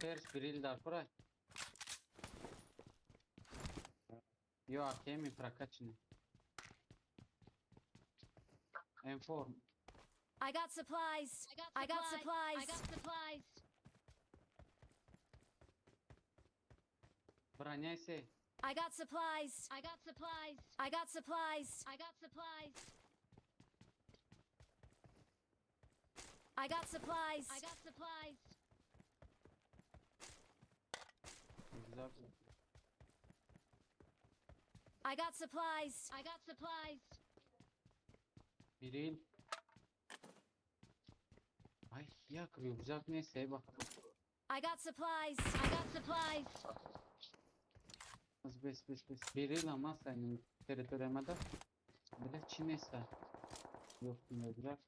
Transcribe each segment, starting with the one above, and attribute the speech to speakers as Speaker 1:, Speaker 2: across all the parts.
Speaker 1: Перс бирил дар курай. Ё АКМ прокачанный. М4.
Speaker 2: I got supplies. I got supplies. I got supplies.
Speaker 1: Броняй се.
Speaker 2: I got supplies. I got supplies. I got supplies. I got supplies. I got supplies. I got supplies.
Speaker 1: Рюкзак.
Speaker 2: I got supplies. I got supplies.
Speaker 1: Бирил. Ай, як рюкзак нест, эй ба.
Speaker 2: I got supplies. I got supplies.
Speaker 1: Аз бес, бес, бес. Бирил ама сен территориямада. Бля, чӣ неста? Ёфтим рюкзак.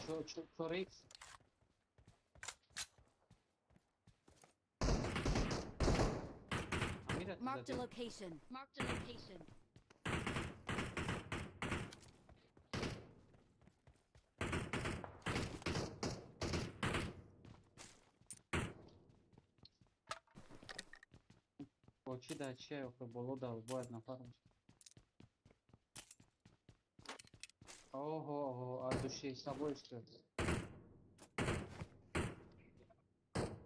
Speaker 1: Чо, чо, чор икс? Амира, ты
Speaker 2: Marked a
Speaker 1: задел.
Speaker 2: Location. Marked a location.
Speaker 1: Бо чӣ да чия охир боло да бояд нафар бошад. Ого, ого, от души с собой, что ли?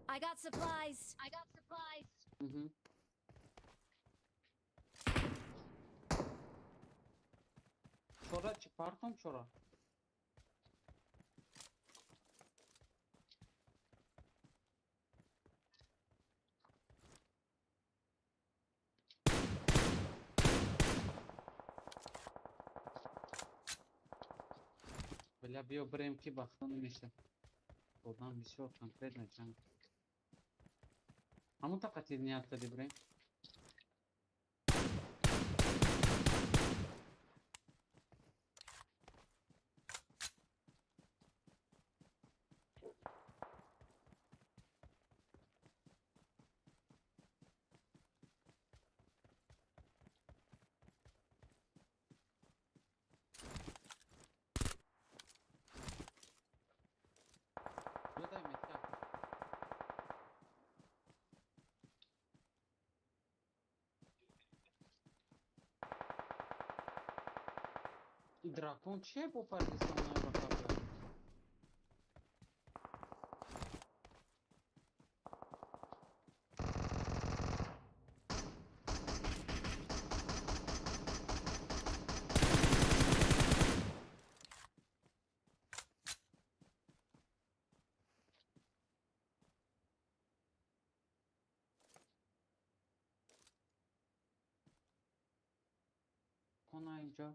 Speaker 2: I got supplies. I got supplies.
Speaker 1: Мгм. Чора чи партом чора? Бля, биё бирем, ки бахта намеша. Одам бисёр конкретно ҷанг. Ҳамон тақати ният кардӣ бирем? Дай метка. И дракон че попали со мной в АКП? Кона инҷо.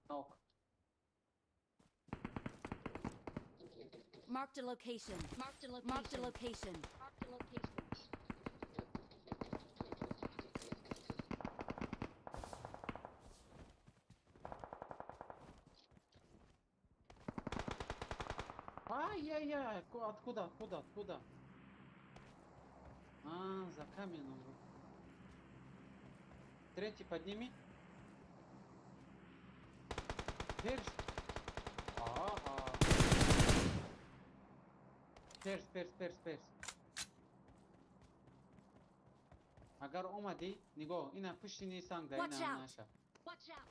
Speaker 1: Нок.
Speaker 2: Marked a location. Marked a location. Marked a location. Marked a location.
Speaker 1: Ай-яй-яй, откуда, откуда, откуда? А, за каменным. Третий подними. Перс. Ага. Перс, перс, перс, перс. Агар омадӣ, нигоҳ, ина пушти санг да,
Speaker 2: Watch
Speaker 1: ина
Speaker 2: out.
Speaker 1: Наша.
Speaker 2: Watch out.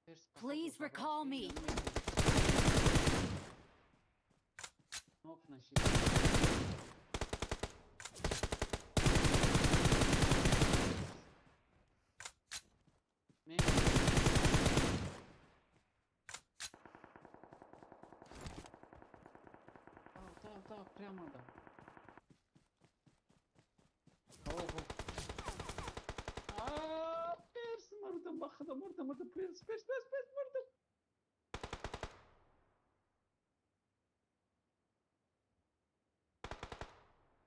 Speaker 1: Перс.
Speaker 2: Please recall me.
Speaker 1: Нок наши. Да, да, прямо да. Ого. А, перс, мурдам, бахада, мурдам, мурдам, перс, перс, перс, перс, мурдам.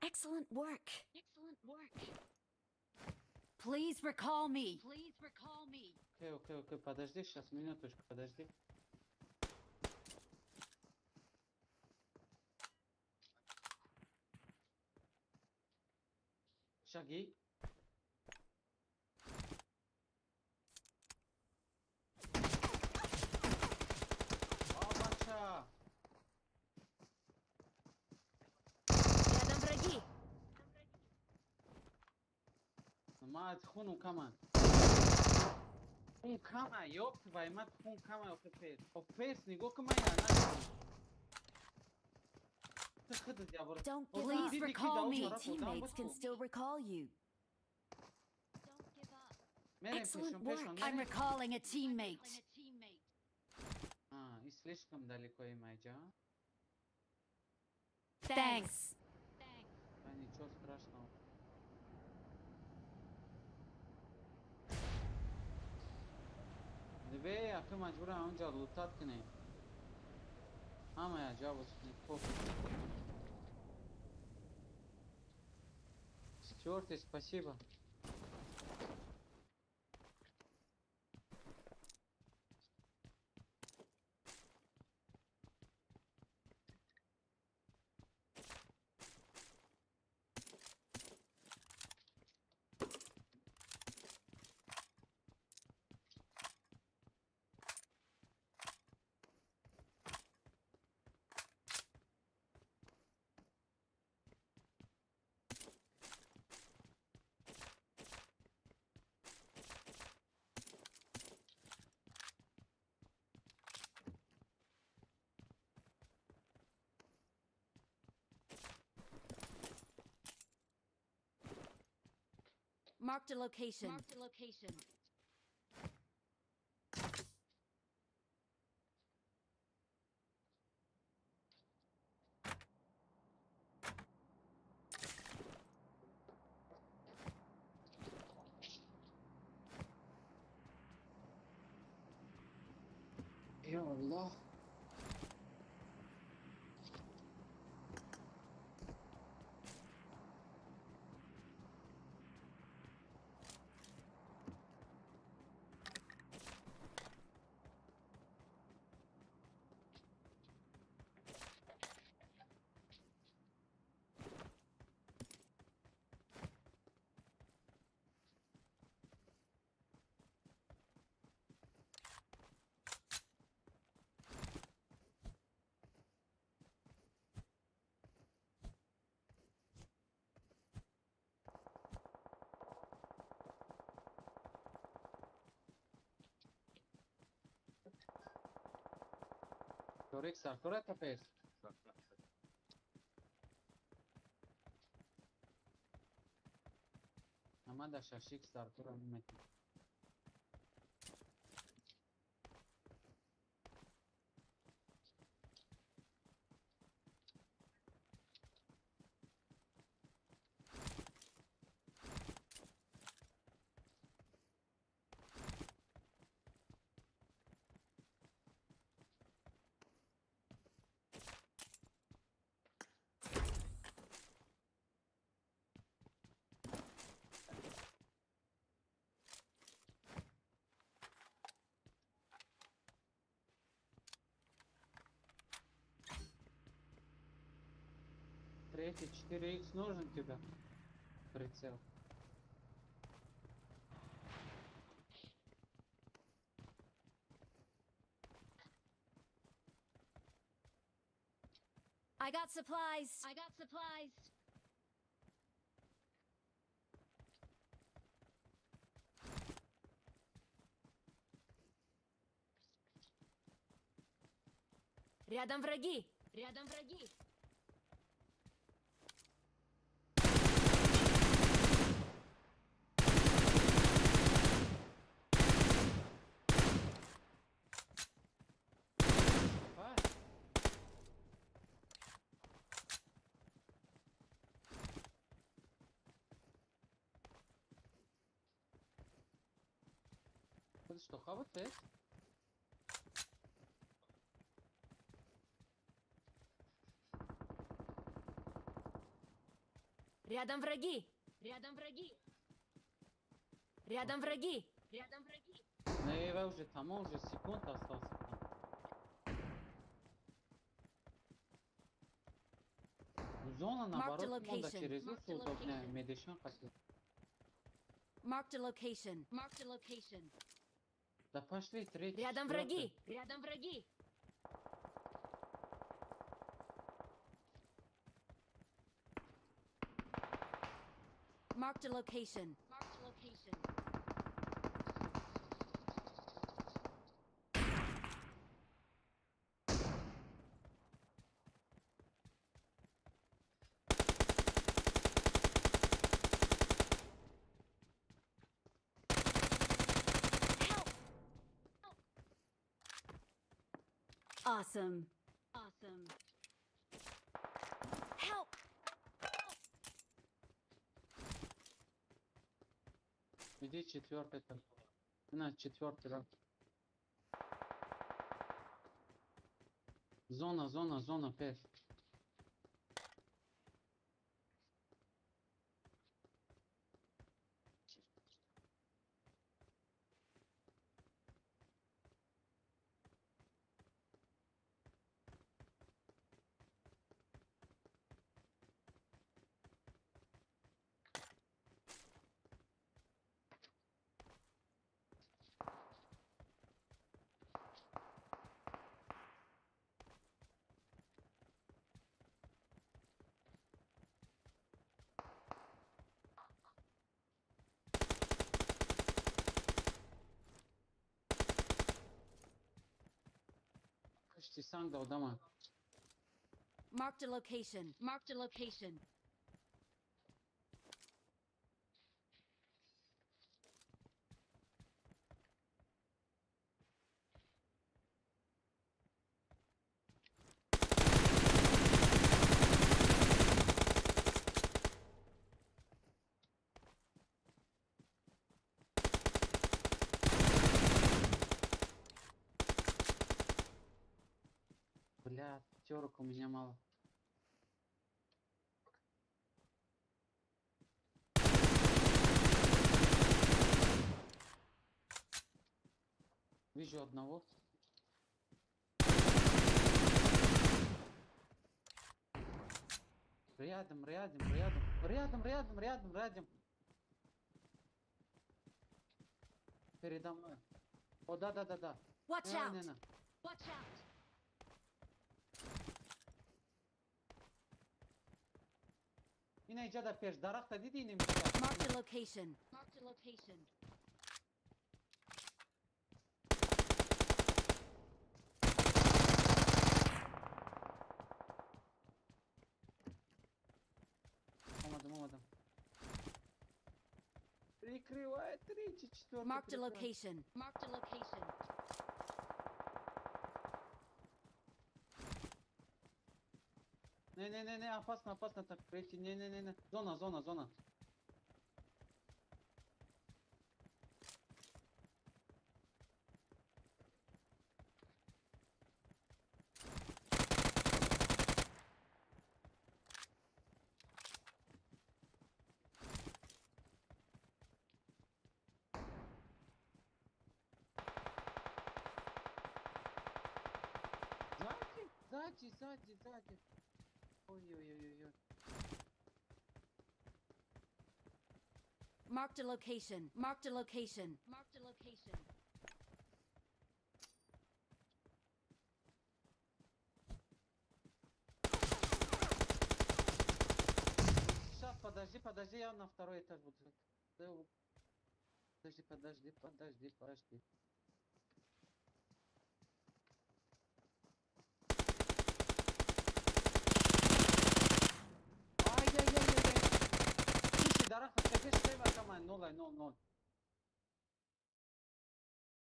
Speaker 2: Excellent work. Excellent work. Please recall me. Please recall me.
Speaker 1: Окей, окей, окей, подожди, сейчас, минуточку, подожди. Шаги. Бача!
Speaker 2: Рядом враги!
Speaker 1: Мать, хуну кама. Хун кама, ёб твою мать, хун кама, опес. Опес, нигоҳ кун ман я Ты худат я бор.
Speaker 2: Don't give up. Please recall me. Teammates can still recall you. Don't give up.
Speaker 1: Мерем
Speaker 2: Excellent
Speaker 1: пешон, пешон,
Speaker 2: work. I'm
Speaker 1: мерем.
Speaker 2: Recalling a teammate.
Speaker 1: А, и слишком далеко имайджа.
Speaker 2: Thanks.
Speaker 1: А ничего страшного. Две, ахы маҷбурам онҷа лутать кунем. Ҳамая ҷавоб похуй. Стюарты, спасибо.
Speaker 2: Marked a location. Marked a location.
Speaker 1: Ё Аллоҳ. Торик саркора тапес. Амада шашик саркора мемети. Третий 4х нужен тебе? Прицел.
Speaker 2: I got supplies. I got supplies. Рядом враги. Рядом враги.
Speaker 1: Давай. Ты что, хавать ты?
Speaker 2: Рядом враги. Рядом враги. Рядом враги! Рядом враги!
Speaker 1: Не, ва уже тамом, уже секунд остался там. Зона
Speaker 2: Marked a
Speaker 1: наоборот, монда
Speaker 2: location.
Speaker 1: через
Speaker 2: Marked a
Speaker 1: удобная
Speaker 2: location.
Speaker 1: медишан қати.
Speaker 2: Marked a location. Marked a location.
Speaker 1: Да пошли, третий,
Speaker 2: Рядом
Speaker 1: четвертый.
Speaker 2: враги! Рядом враги! Marked a location. Marked a location. Help! Awesome. Awesome. Help!
Speaker 1: Иди четвертый там. На, четвертый раз. Зона, зона, зона, пеш. Пушти санг дал дома.
Speaker 2: Marked a location. Marked a location.
Speaker 1: Бля, пятерок у меня мало. Вижу одного. Рядом, рядом, рядом. Рядом, рядом, рядом, рядом. Передо мной. О, да.
Speaker 2: Watch
Speaker 1: Не, не,
Speaker 2: out!
Speaker 1: не.
Speaker 2: Watch out!
Speaker 1: Ина иҷада пеш дарахта диди инем.
Speaker 2: Marked a location. Marked a location.
Speaker 1: Омадам, омадам. Прикрывай, третий, четвертый.
Speaker 2: Marked a
Speaker 1: прикрывай.
Speaker 2: location. Marked a location.
Speaker 1: Не-не-не-не, опасно, опасно так пройти. Не-не-не-не. Зона, зона, зона. Сзади, сзади, сзади, сзади. Ой-ой-ой-ой.
Speaker 2: Marked a location. Marked a location. Marked a location.
Speaker 1: Сейчас, подожди, подожди, я на второй этаж буду. Подожди, подожди, подожди, подожди. Ай-яй-яй-яй-яй. Слушай, дарахта, скажи, что я там, ноль, ноль, ноль.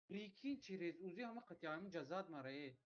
Speaker 1: Прикинь, через УЗИ, а мы хотя бы джазад марей.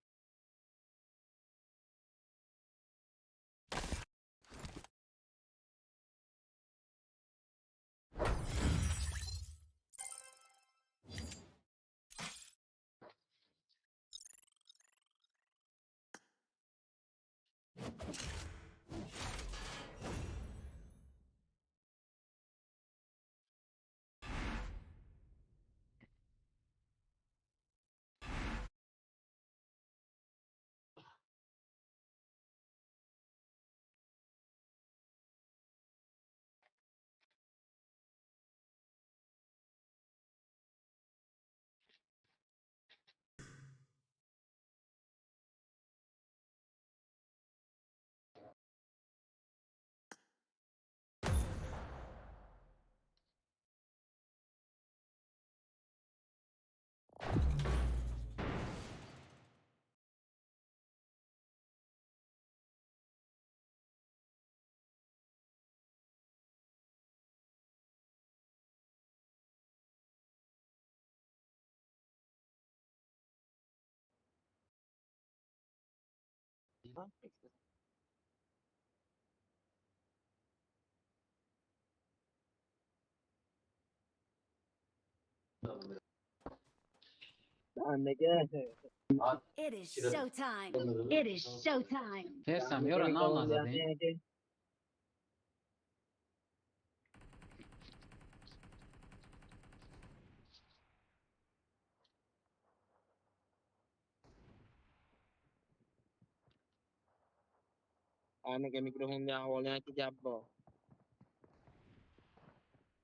Speaker 2: It is showtime. It is showtime.
Speaker 1: Ҳерсам ёра нав назадем.
Speaker 3: Anaga mikrofonga ahvolni gap bor.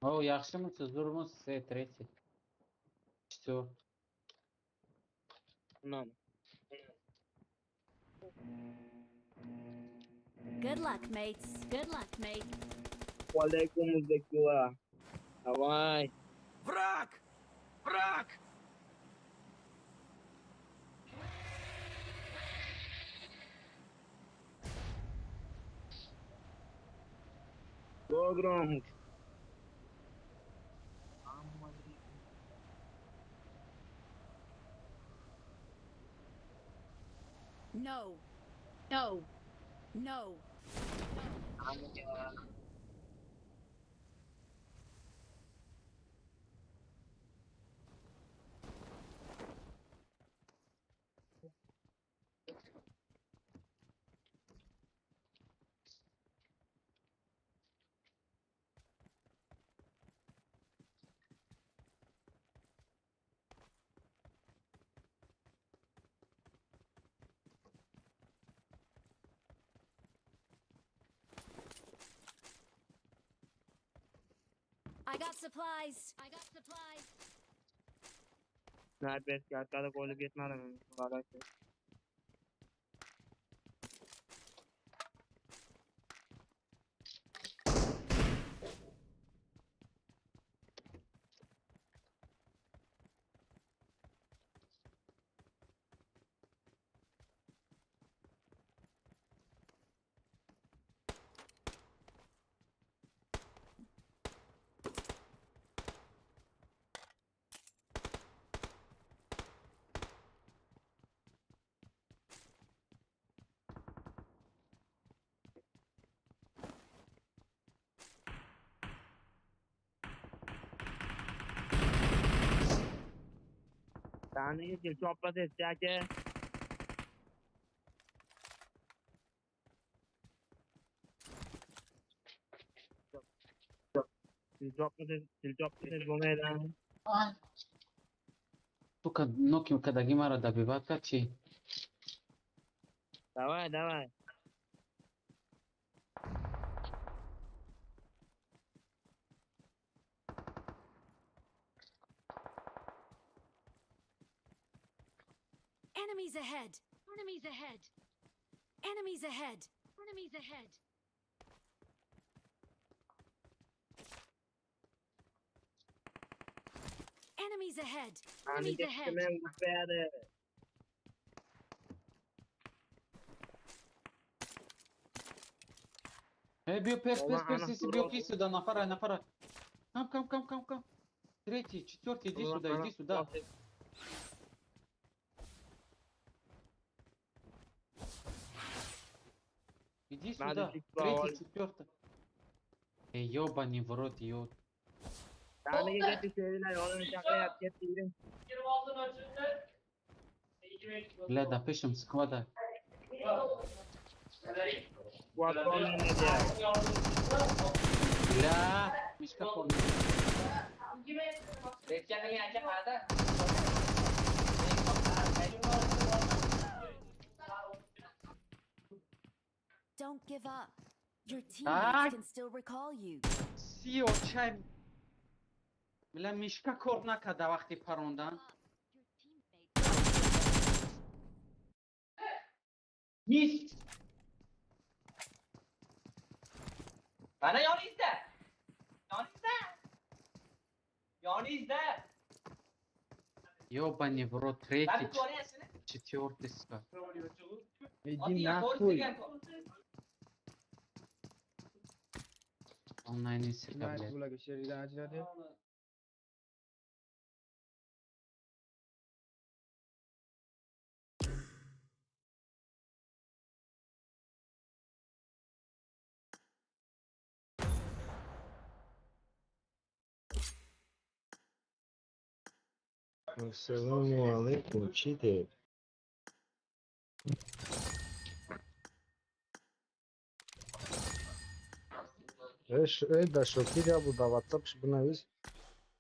Speaker 1: О, yaxshimisiz, zo'rmisiz? Э, третий. Четвертый.
Speaker 3: Non.
Speaker 2: Good luck, mates. Good luck, mate.
Speaker 3: Валейкум ассалам. Давай.
Speaker 4: Враг! Враг!
Speaker 3: Громко.
Speaker 2: No. No. No. I got supplies. I got supplies.
Speaker 3: Снайпер arkada qo'lib ketmadim. Muborak. Taniga choppa tez aka. Choppa tez bo'lmaydi.
Speaker 1: Сука, ноким кадаги мара добивать кард чӣ?
Speaker 3: Давай, давай.
Speaker 2: Enemies ahead. Enemies ahead. Enemies ahead. Enemies ahead. Enemies ahead. Enemies
Speaker 3: Taniga
Speaker 2: ahead.
Speaker 3: men qo'yadi.
Speaker 1: Э, биё, пеш, пеш,
Speaker 3: Ола,
Speaker 1: пеш,
Speaker 3: ана,
Speaker 1: си, биё, ки сюда, нафара, нафара. Кам, кам, кам, кам, кам. Третий, четвертый, иди сюда, иди сюда. Иди
Speaker 3: Надо
Speaker 1: сюда.
Speaker 3: чуть
Speaker 1: Третий,
Speaker 3: поволь.
Speaker 1: четвертый. Эй, ёбаный в рот, ё.
Speaker 3: Taniga ketdi, she'rlar yonini chaqiryapti, ketdi, yuring.
Speaker 1: Бля, да пишем склада.
Speaker 3: Quvvat olmaydi deyapti.
Speaker 1: Бля, мишка форма.
Speaker 5: Aytganliging aka qayerda?
Speaker 2: Don't give up. Your
Speaker 1: Ah!
Speaker 2: teammates can still recall you.
Speaker 1: Сио чай. Бля, мишка кор накарда вақти парондан.
Speaker 2: Your teammates.
Speaker 1: Мис.
Speaker 5: Mana yoningizda. Yoningizda. Yoningizda.
Speaker 1: Ёбаный в рот,
Speaker 5: Mana
Speaker 1: третий,
Speaker 5: ko'ryapsizmi?
Speaker 1: четвертый, сука.
Speaker 6: Иди нахуй.
Speaker 1: Онлайн сука, блядь.
Speaker 6: Bularga sherikdan ajratib.
Speaker 7: Ассалому алайкум, читер. Эй, да Шокир я буду WhatsApp бинавис.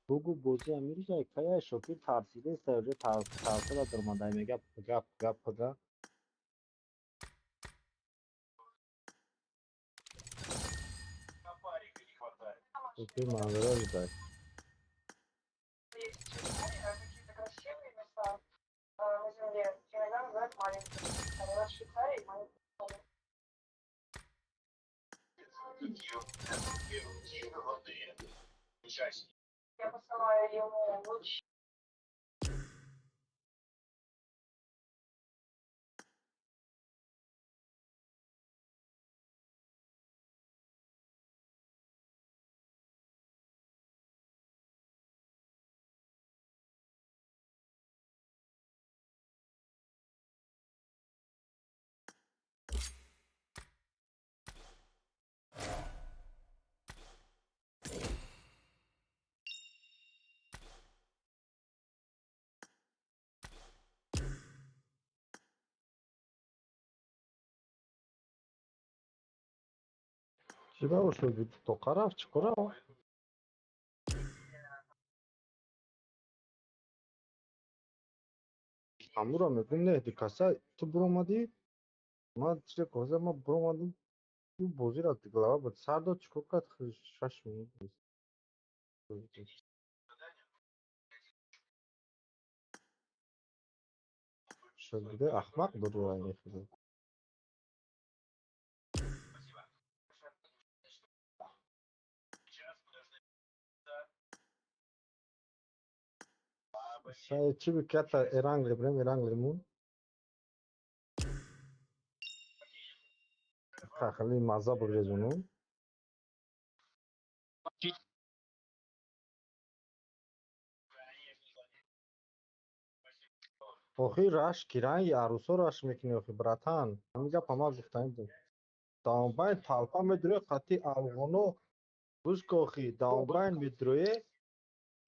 Speaker 7: Бугу бози амирӯза кая Шокир тарсида уже тарсида даромада мега гап гап гап. Шокир манзара ждай.
Speaker 8: Есть Швейцария, какие-то красивые места на земле, иногда называют маленькими. А у нас Швейцария и маленькие. Я посылаю ему луч.
Speaker 7: Чӣ ба шуд? Тоқа рафт, чӣ кор рафт? Ҳамуро мегӯм, не, каса ту буромадӣ, ман чизе коза ма буромадам, ю бозиро глава буд. Сар дод, чӣ кор кард? 6 минут. Шогирди ахмақ дурӯ мехӯрд. Чӣ биката Эрангли брем, Эрангли мун. Хали маза бигрезуну. Охи раш киранги арӯсо раш мекунӣ охи братан. Ҳамин гап ҳама гуфтанӣ буд. Даунбайн талпа медурӯе қатъи афғоно гӯш ки охи даунбайн медурӯе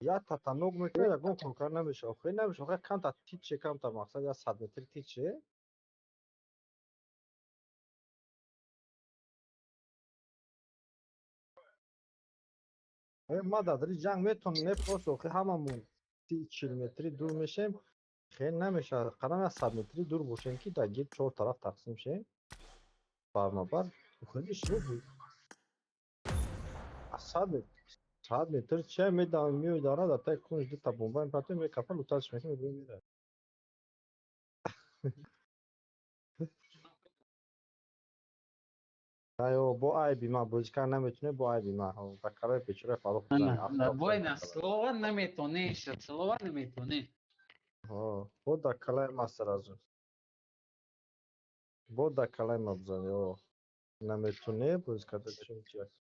Speaker 7: як татанок мекунад, ягон коркар намешава. Охи намешава, охи камта тиче, камта мақсад як 100 метр тиче. Ма дар ҷанг метавонем, не просто охи ҳамамон 30-40 метрӣ дур мешем, хел намешавад. Қадам як 100 метрӣ дур бошем, ки дар гирд чор тараф тақсим шем. Барнобар хеле шумо 100 метр че медавем, меои дара дар таи кунҷ дута бомба мепартоем, мекафа луташ мекунем, мебурем, меравем. Аё бо айби ма бозӣ карда наметавонем, бо айби ма ба калаи бечора Фаррух.
Speaker 1: Бойна слова наметонӣ, слова наметонӣ.
Speaker 7: Бо дар калаи ма сразу. Бо дар калаи ма бизанӣ. О наметонӣ бозӣ карда чун чи аст.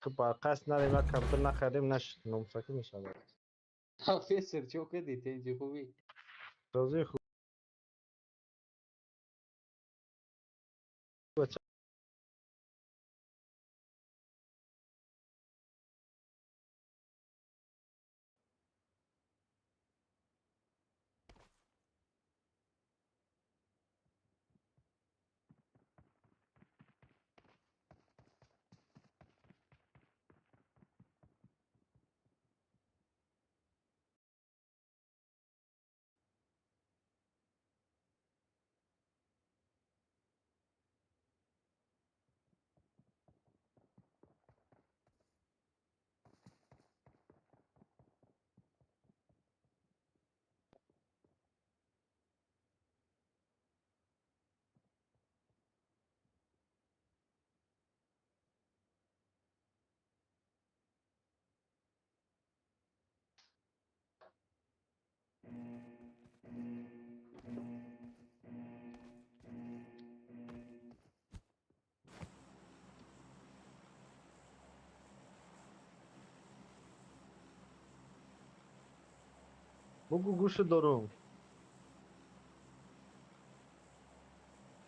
Speaker 7: Ту ба қасд нарем, як компютер нахарем, нашид номусакӣ мешавад.
Speaker 1: Профессор, чӣ кардӣ? Тенҷи хубӣ?
Speaker 7: Розии хуб. Бугу гӯшт дорум.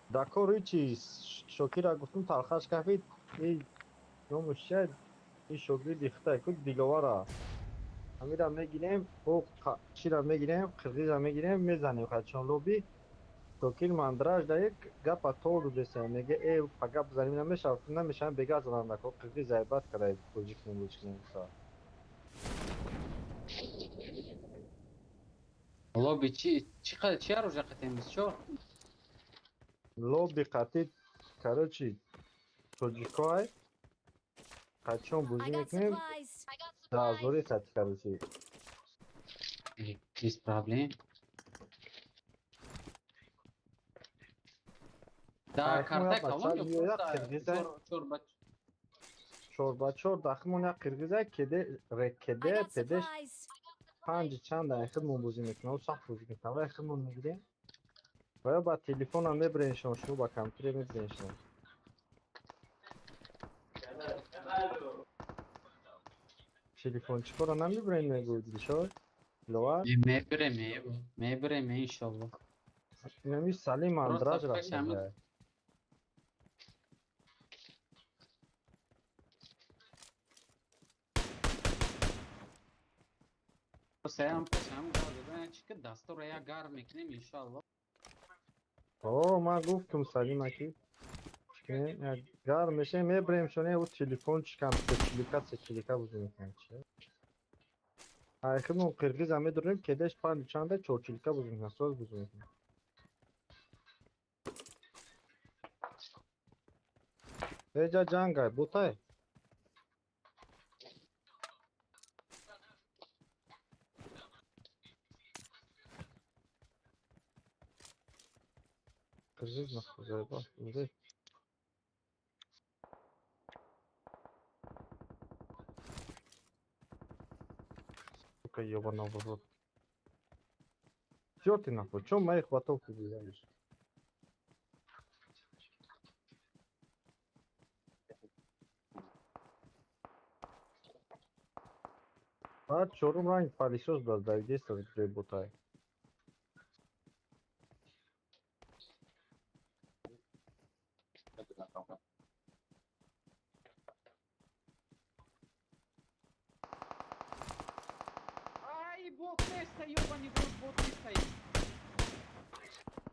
Speaker 7: Дар кори чи Шокира гуфтум, талхаш кафид, и номуш чия, и шогирди хитай ку Диловара. Ҳамира мегирем, о чира мегирем, қирғиза мегирем, мезанем қачон лоби. Токил мандраж да як гапа толду десем, меге э па гап заним намешав, намешам бега занам нако қирғиз зайбат кадай тоҷик небучкнем са.
Speaker 1: Лоби чи чи чи оружие қатем biz чо?
Speaker 7: Лоби қатӣ, короче, тоҷикой қачон
Speaker 2: I
Speaker 7: бозӣ
Speaker 2: got
Speaker 7: мекунем,
Speaker 2: supplies.
Speaker 7: даҳазорӣ қатӣ, короче.
Speaker 1: Без проблем. Да,
Speaker 7: Айхмон
Speaker 1: карта
Speaker 7: як бача
Speaker 1: калон ё
Speaker 7: меояд,
Speaker 1: просто
Speaker 7: қирғиза.
Speaker 1: чор чор бач.
Speaker 7: Чор ба чор дахмон як қирғиза кеде
Speaker 2: I
Speaker 7: рекеде
Speaker 2: got
Speaker 7: педеш
Speaker 2: supplies.
Speaker 7: панҷ чанд ай худмон бозӣ мекунам, сахт бозӣ мекунам, вай худмон мегирем. Ва ё ба телефонам мебиреншон, шумо ба компютер мебиреншон. Телефончикоро намебирен мегӯ Дилшод? Диловар?
Speaker 1: Мебирем, мебирем иншаллоҳ.
Speaker 7: Инами Салим
Speaker 1: Просто
Speaker 7: Андраҷ
Speaker 1: пеш
Speaker 7: рафта.
Speaker 1: Саям пешам газ задан чи ки дастура як гарм мекунем иншаллоҳ.
Speaker 7: О, ман гуфтум Салима ки як гарм мешем, мебирем шоне ӯ телефончикам сечилика сечилика бозӣ мекунем чи. Ай худмон қирғиза медурем, кедеш панҷ чанда чорчилика бозӣ мекунам, соз бозӣ мекунам. Эҷа ҷангай, бутай. Қирғиз нахуй заебал, удай. Сука, ёбаного в рот. Чё ты нахуй? Чё моих ботов убиваешь? Баъд чорум ранг палисос дад, давидеста ҷои бутай.
Speaker 1: Ай, бот неста, ёбаный в рот, бот неста.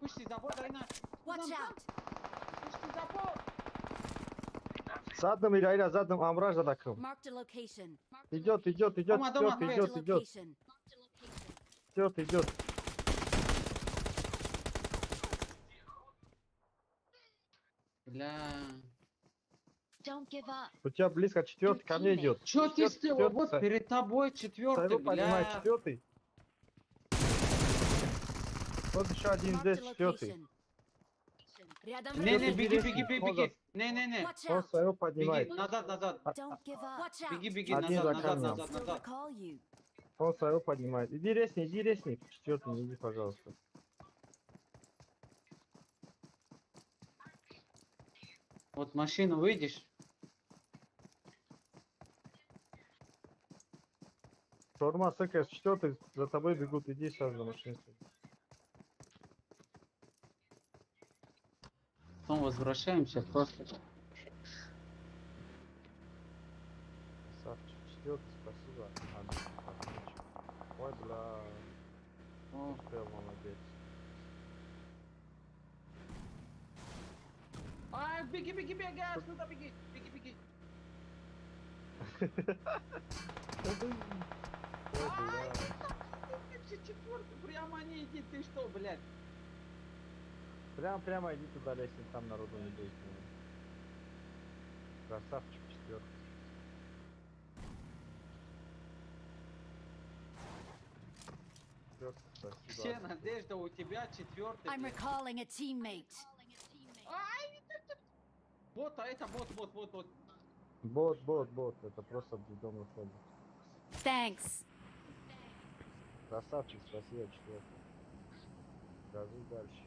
Speaker 1: Пушти забор, дай на.
Speaker 2: Watch out.
Speaker 1: Пушти забор.
Speaker 7: Задам ира, ира, задам, амраж задакам.
Speaker 2: Marked a location.
Speaker 7: Идёт, идёт, идёт,
Speaker 1: Дома, дома,
Speaker 7: идёт,
Speaker 2: Marked a
Speaker 7: идёт, идёт,
Speaker 2: location.
Speaker 7: идёт, идёт.
Speaker 1: Бля.
Speaker 2: Don't give up.
Speaker 7: У тебя близко четвертый ко мне идёт.
Speaker 1: Чё ты
Speaker 7: Четвертый,
Speaker 1: сделал?
Speaker 7: четвертый,
Speaker 1: Вот перед тобой четвертый,
Speaker 7: Своего поднимай,
Speaker 1: бля.
Speaker 7: четвертый. Вот еще один
Speaker 2: Marked
Speaker 7: здесь,
Speaker 2: a
Speaker 7: четвертый.
Speaker 2: location. Рядом
Speaker 1: Не, не,
Speaker 2: враг.
Speaker 1: беги, беги, беги,
Speaker 7: Поза.
Speaker 1: беги. Не, не, не.
Speaker 2: Watch
Speaker 7: Он
Speaker 2: out.
Speaker 7: своего поднимает.
Speaker 1: Беги, назад, назад.
Speaker 2: Don't give up. Watch out.
Speaker 1: Беги, беги,
Speaker 7: Один
Speaker 1: назад,
Speaker 7: за
Speaker 1: назад,
Speaker 7: камнем.
Speaker 1: назад,
Speaker 2: Still
Speaker 1: назад.
Speaker 2: recall you.
Speaker 7: Он своего поднимает. Иди резни. Четвертый, не иди, пожалуйста.
Speaker 1: Вот машину выйдешь.
Speaker 7: Шаурма, сука, четвертый за тобой бегут. Иди сейчас за машину.
Speaker 1: Потом возвращаемся просто.
Speaker 7: Красавчик, четвертый, спасибо. Отлично. Ой, бля,
Speaker 1: О,
Speaker 7: успел, молодец.
Speaker 1: Ай, беги, беги, беги, отсюда беги, беги, беги.
Speaker 7: Ой, бля.
Speaker 1: Четвертый, прямо не иди, ты что, блядь?
Speaker 7: Прям, прямо иди туда, лестница, там народу не будет. Красавчик, четвертый. Четвертый, спасибо.
Speaker 1: Все надежда у тебя, четвертый.
Speaker 2: I'm
Speaker 1: блядь.
Speaker 2: recalling a teammate.
Speaker 1: Бот, а это бот, бот, бот, бот.
Speaker 7: Бот, бот, бот, это просто дом выходит.
Speaker 2: Thanks.
Speaker 7: Красавчик, спасибо, четвертый. Газуй дальше.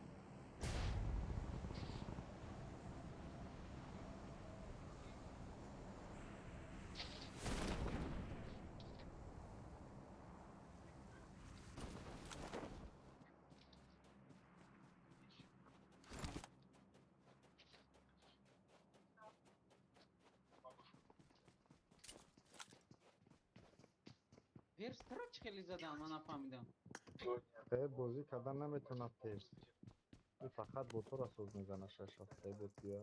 Speaker 1: Перс тра чӣ хеле задан, ман нафаҳмидам.
Speaker 7: Э, бозӣ кардан наметавонад перс. Ӯ фақат ботора соз мезана шаш ҳафтаи бот бия.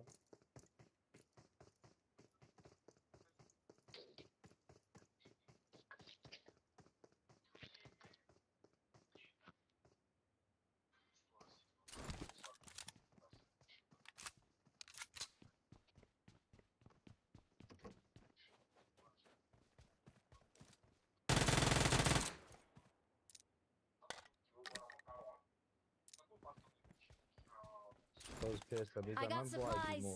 Speaker 7: Боз перса
Speaker 2: I got
Speaker 7: безанам бо айдимо.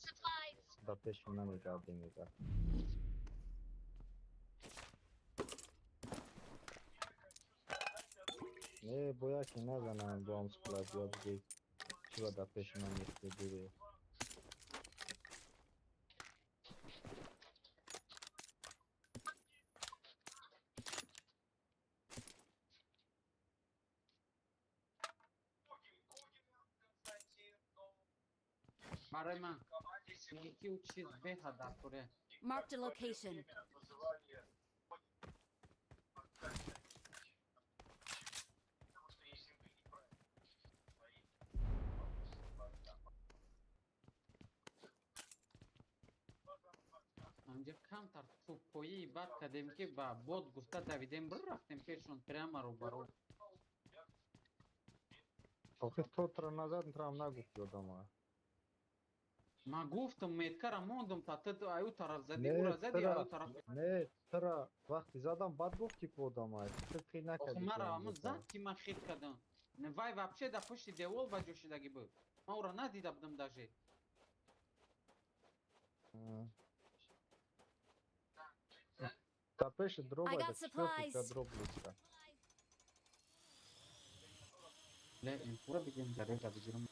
Speaker 2: supplies.
Speaker 7: Да пеши намегардем мега. Не, бо яке назанам бо ам склад ё биге чӣ ба да пеши ман мехти дуре.
Speaker 1: Барои ман мегӣ ки ӯ чиз беҳад дар куре.
Speaker 2: Marked a location.
Speaker 1: Ҳамҷа камтар тӯппоии бад кардем ки ба бод гуфта давидем бирафтем пешон прямо рӯбарӯ.
Speaker 7: Охи то тра назад трам нагуфти одама.
Speaker 1: Ман гуфтам меткара мондум та ту аю тараф задӣ
Speaker 7: Не,
Speaker 1: ура задӣ
Speaker 7: тра
Speaker 1: аю тараф.
Speaker 7: Не, тра вақти задам бад гуфти ку одама. Ту хи
Speaker 1: Охи
Speaker 7: накарди ки
Speaker 1: мара
Speaker 7: ман
Speaker 1: ҳамун
Speaker 7: гуфтам.
Speaker 1: зад ки ман хит кардам. Не, вай вообще дар пушти девол ба ҷо шидагӣ буд. Ман ура надида будам даже.
Speaker 7: Да пеши
Speaker 2: I
Speaker 7: дроба
Speaker 2: got
Speaker 7: да четвёртый
Speaker 2: supplies.
Speaker 7: дроп близко.
Speaker 1: Ле, инфура бигем дарега бигирам.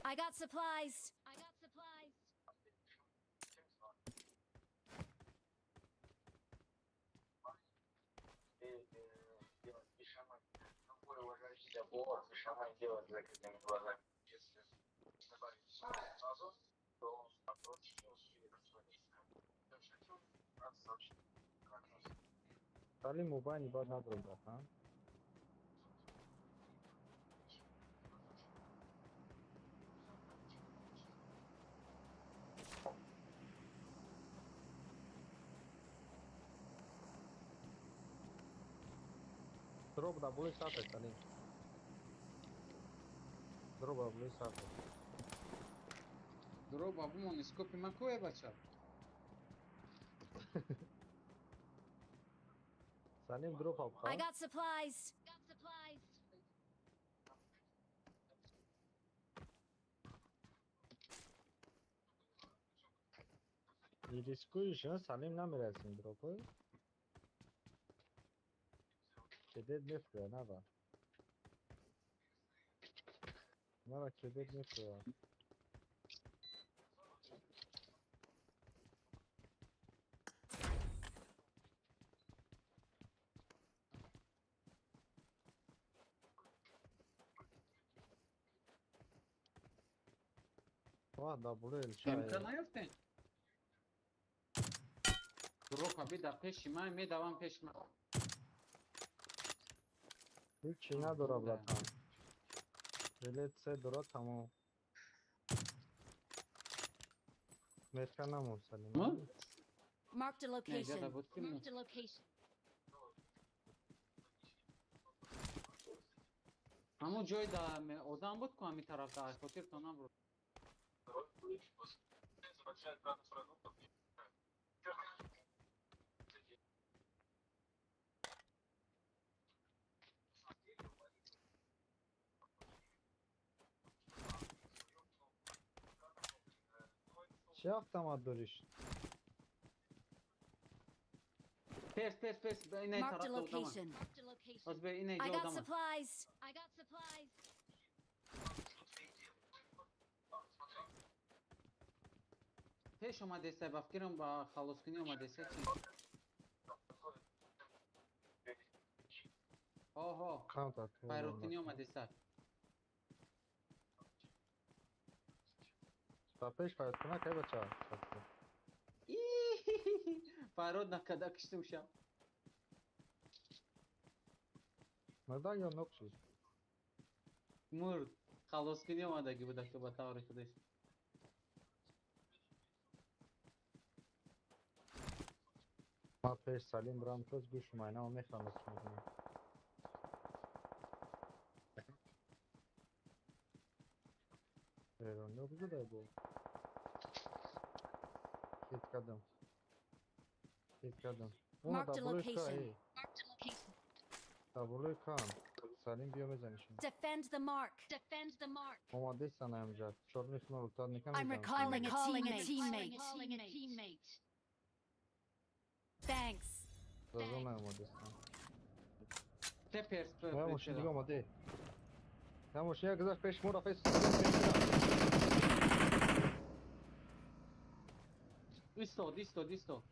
Speaker 2: I got supplies.
Speaker 7: Сали мобайни бад надорам братан. Дроп да болои сатр Салим. Дроп да болои сатр.
Speaker 1: Дроба бумон скопи ман куе бача.
Speaker 7: Салим дроп
Speaker 2: I
Speaker 7: абха.
Speaker 2: got supplies.
Speaker 7: Рискуешь, а? Салим намерасим дропы. Кедет мефрӯя наба. Мара кедет мефрӯя. Ва да болои
Speaker 1: МК
Speaker 7: элча.
Speaker 1: наёфтем? Дропа би дар пеши ман медавам пеши ман.
Speaker 7: Ҳеҷ надора братан. Билет се дора тамом. Метка намон Салим.
Speaker 1: Ма?
Speaker 2: Marked a
Speaker 1: Не, ҷада
Speaker 2: location.
Speaker 1: буд ки мо. Ҳамун ҷой да одам буд ку ҳамин тараф да хотиртон набуд.
Speaker 7: Чӣ автомат дориш?
Speaker 1: Пеш пеш пеш инаи
Speaker 2: Marked a
Speaker 1: тараф одама.
Speaker 2: location.
Speaker 1: Боз бе инаи
Speaker 2: I
Speaker 1: ҷо
Speaker 2: got
Speaker 1: одама.
Speaker 2: supplies.
Speaker 1: Пеш омадеса, ба фикрам ба халоскунӣ омадеса чи? Оҳо, файрудкунӣ омадеса.
Speaker 7: Ба пеш файрудкуна кай бача?
Speaker 1: Файруд накарда киштум ша.
Speaker 7: Мурда ё нок шуд?
Speaker 1: Мурд. Халоскунӣ омадагӣ буда ки ба таври худаш.
Speaker 7: Ма пеш Салим брам чоз гӯшу майнамо мехӯрам чӣ мекунам. Эрониё куҷо бо? Хит кардам. Хит кардам. Она
Speaker 2: Marked a
Speaker 7: дар болои ка,
Speaker 2: location.
Speaker 7: эй. Дар болои кам. Салим биё мезанишем.
Speaker 2: Defend the mark. Defend the mark.
Speaker 7: Омадесан ҳамҷа. Чорни хунор утад никам
Speaker 2: I'm
Speaker 7: мезанам.
Speaker 2: recalling a teammate. Thanks.
Speaker 7: Зазон наомадесан.
Speaker 1: Те перс
Speaker 7: Я мошин дига
Speaker 1: прицела.
Speaker 7: омаде. Я мошин як гузашт пеш мо рафт. Салим пеш мо.
Speaker 1: Истод, истод, истод.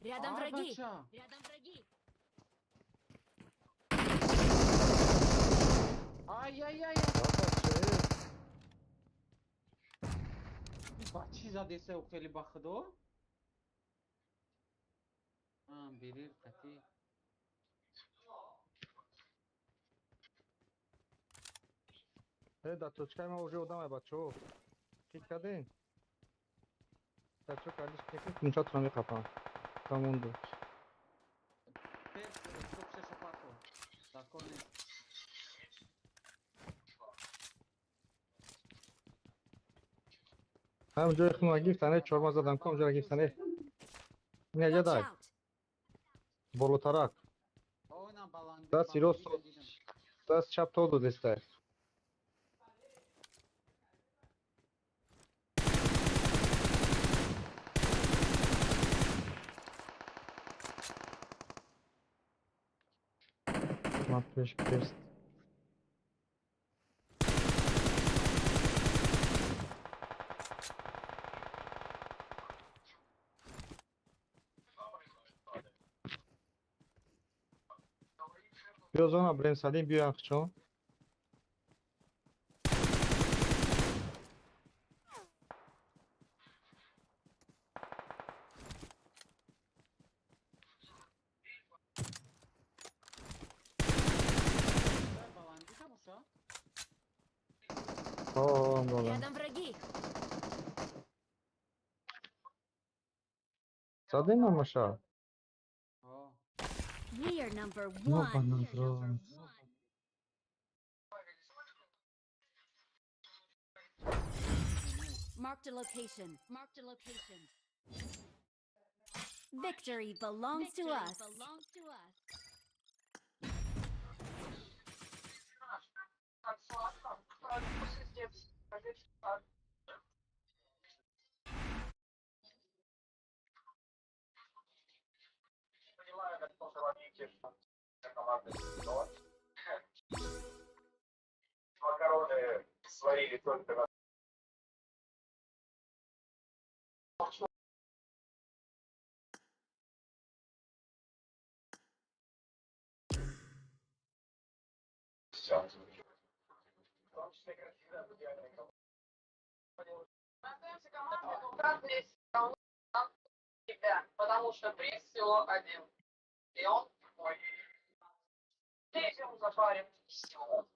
Speaker 2: Рядом
Speaker 1: Ай,
Speaker 2: враги.
Speaker 1: бача.
Speaker 2: Рядом враги.
Speaker 1: Ай, ай, ай.
Speaker 7: Бача,
Speaker 1: Ба чӣ задеса ӯ хеле ба худо? Берир қати.
Speaker 7: эй. Э, дар точкаи ма уже одамай бачаҳо. Хит кардем? Бачаҳо калиш некун кунчатро меқапам. Тамонду.
Speaker 1: Перс стоп шаша парто. Дар кор нест.
Speaker 7: Ҳам ҷои хума гирифтане, чорма задам, ком ҷоя гирифтане. Ин
Speaker 2: Watch
Speaker 7: ҷадай,
Speaker 2: out.
Speaker 7: болотарак.
Speaker 1: О, на баланди.
Speaker 7: Даст рост,
Speaker 1: баланди дидам.
Speaker 7: даст чап то додестай. Ман пеш перст. Биё зона брем Салим, биё яхчон.
Speaker 1: Дар баланди тамоша?
Speaker 7: О, боло.
Speaker 2: Рядом враги.
Speaker 7: Задем намаша.
Speaker 1: О.
Speaker 2: We are number
Speaker 7: Ёба
Speaker 2: one.
Speaker 7: назрон.
Speaker 2: Marked a location. Marked a location. Victory belongs to us. Belongs to us.
Speaker 8: Так сладко. Вкус из детства.
Speaker 9: Макароны сварили только на Все. В том числе красивая идеальная команда.
Speaker 8: Остаемся командой, но каждый все равно сам себя, потому что приз всего один. И он твой. Третьему запарим. Все.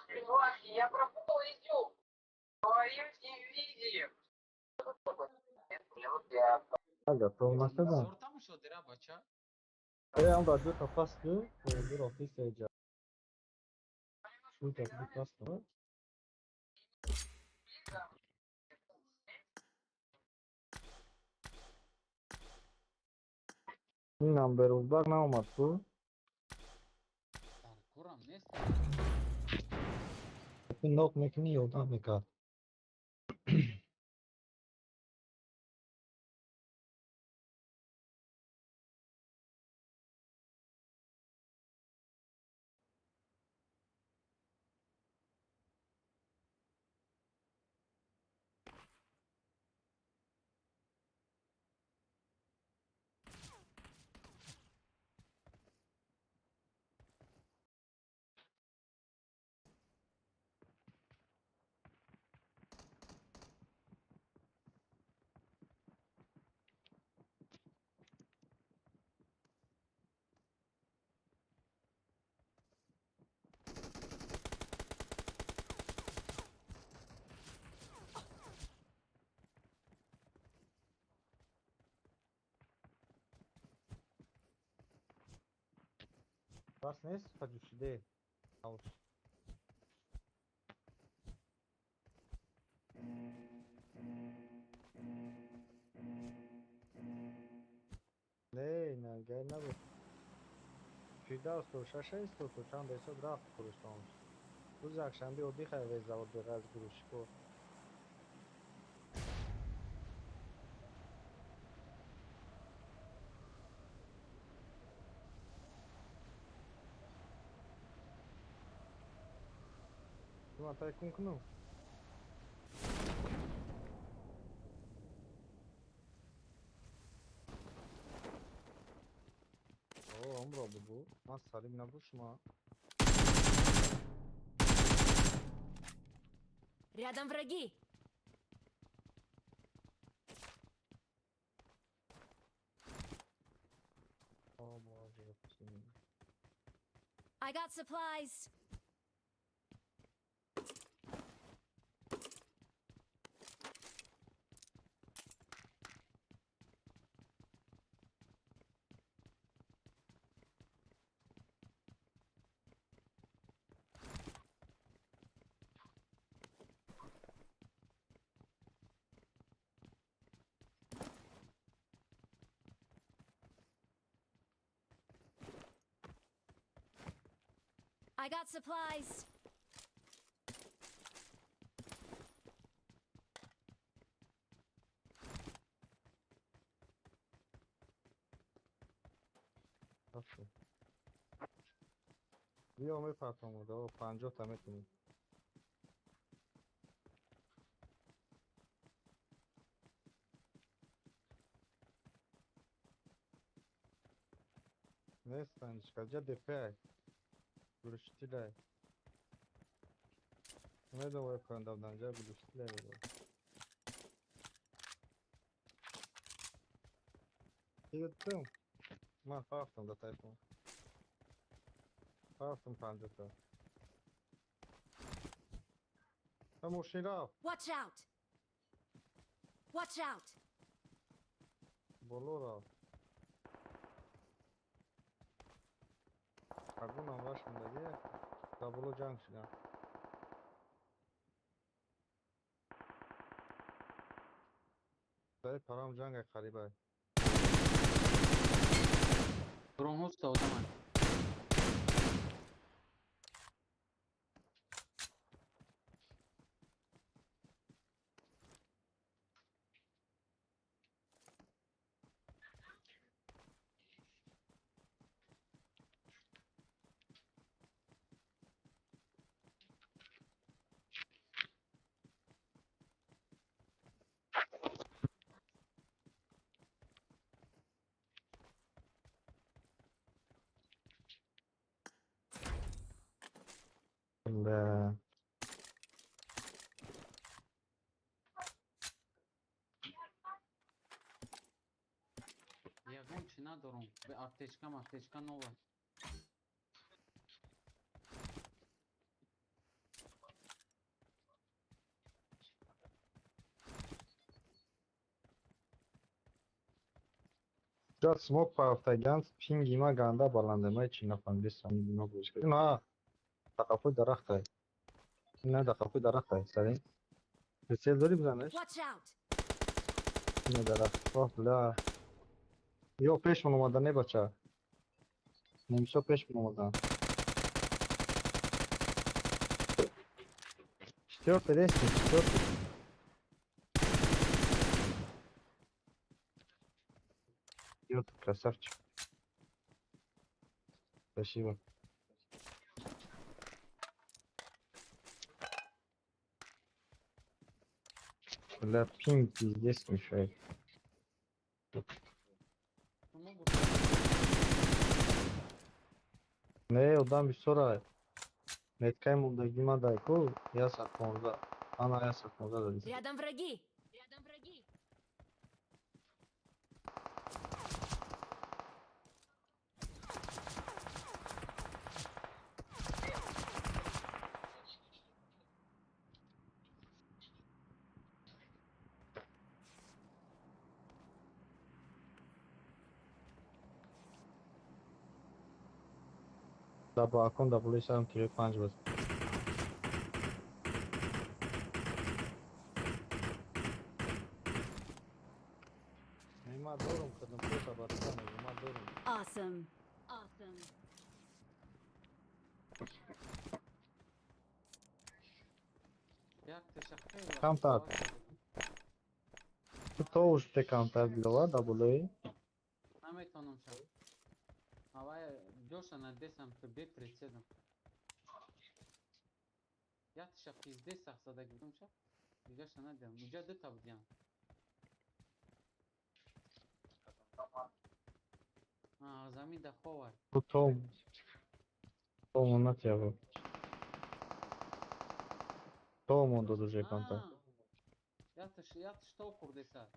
Speaker 8: Ребятки, я пропутала изюм. В твоем виде.
Speaker 7: Ага, то масада.
Speaker 1: Зор тамошо дира бача.
Speaker 7: Э, ам дар ду та пас ду, ду рафти сеҷа. Ду та ду пас ду. Ин намбер узбак наомад ку?
Speaker 1: Дар корам нест.
Speaker 7: Нок мекунӣ ёрдам мекард. Бас нест паҷушиде. Ауш. Не, на гай набуд. Фирдавс то шаша истод, то чанд ҳисоб рафт фурӯштон. Рӯзи якшанбе оддӣ хай вез завод беғаз гурӯшико. Ман тай кун кунам. О, амро бу. Ман салим набуд шума.
Speaker 2: Рядом враги!
Speaker 7: О, боже,
Speaker 2: I got supplies. I got supplies.
Speaker 7: Биё мепартом, 50 та метунӣ. Нестан ҷа депай. Глушителай. Медом вай пандавдан ҷа глушителай. Гирифтам. Ман фафтам да тайфун. Фафтам 50 та. Та мошин рафт.
Speaker 2: Watch out! Watch out!
Speaker 7: Боло рафт. Пагунам вашондаги дар боло ҷанг шудам. Дар парам ҷанга қарибай.
Speaker 1: Бронхоста одаман.
Speaker 7: Бля.
Speaker 1: Ягон чи надорам. Бе аптечка, аптечка нова.
Speaker 7: Ҷа смок парафтаган пинги ма ганда баланде, ма ҳечи нафаҳмидистам. На, дар қафои дарахтай. На, дар қафои дарахтай, Салим. Прицел дорӣ бизанеш?
Speaker 2: Watch out!
Speaker 7: На дарахт. Оҳ, бля. Ё пешмон омада, не бача. Немисо пешмон омадан. Четвёртый лестница, четвёртый. Четвёртый, красавчик. Спасибо. Бля, пинг пиздец мешает.
Speaker 1: Шумо гуфт.
Speaker 7: Не, одам бисёра. Меткаи мондагӣ ма дай ку, я сад 15. Ана я сад 15 дадист.
Speaker 2: Рядом враги! Рядом враги!
Speaker 7: Дар балкон дар болои сарам тири 5 буд. Ма дорум кардам, просто бародар мегӯям, ма дорум.
Speaker 2: Awesome. Awesome.
Speaker 1: Як теша хеле
Speaker 7: Камтар. Ту то уж те камтар Диловар дар болои.
Speaker 1: Наметавонам шав. Авай ҷоша надесам ки бепретседам. Як теша пизде сах задаги будам ша. Дигаша надиҳам. Уҷа дута будиям. Замин да ховай.
Speaker 7: Ту то то натява. То мондо уже камтар.
Speaker 1: Як теш то хурдеса.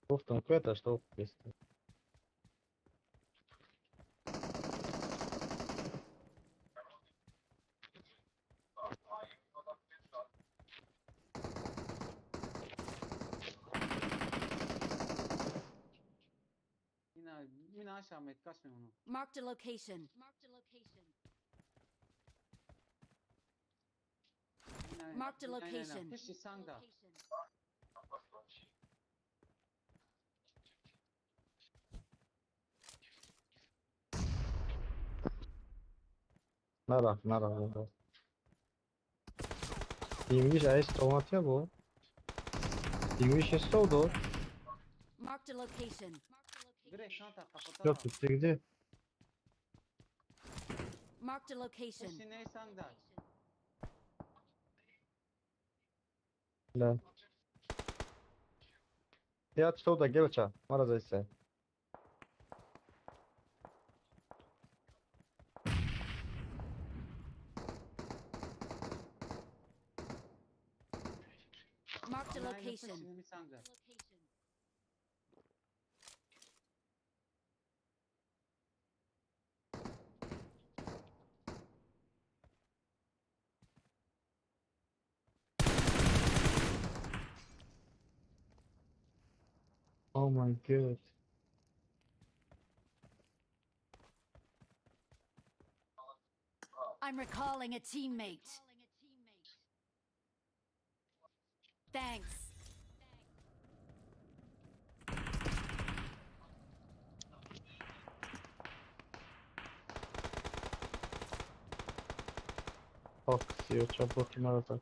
Speaker 7: Гуфтам куята што хурдеса.
Speaker 2: Marked a location. Marked a location. Marked a location.
Speaker 7: Нарафт, нарафт, нарафт. Димгиш айс томатия бо. Димгиш стол дод.
Speaker 2: Marked a location.
Speaker 7: Всё, ты где?
Speaker 2: Marked a location.
Speaker 7: Да. Я что да гелча, мара зайсе.
Speaker 2: Marked a location.
Speaker 7: Oh my god.
Speaker 2: I'm recalling a teammate. Thanks.
Speaker 7: Fuck, сио, чабот марата.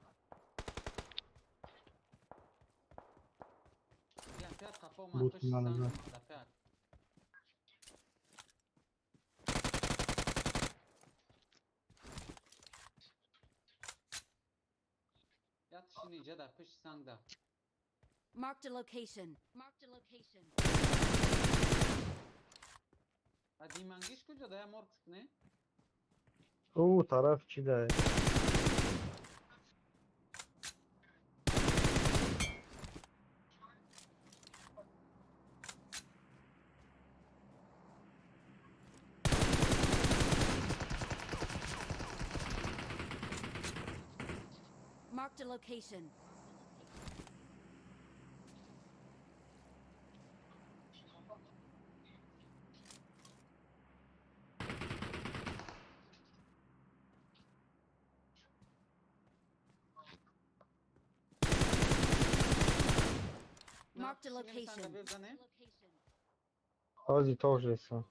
Speaker 7: Бут надо.
Speaker 2: Marked a location. Marked a location.
Speaker 1: А димангиш куҷо да я морг не?
Speaker 7: О, тараф чи да?
Speaker 2: Marked a location. Marked a location.
Speaker 7: Ози тоже са.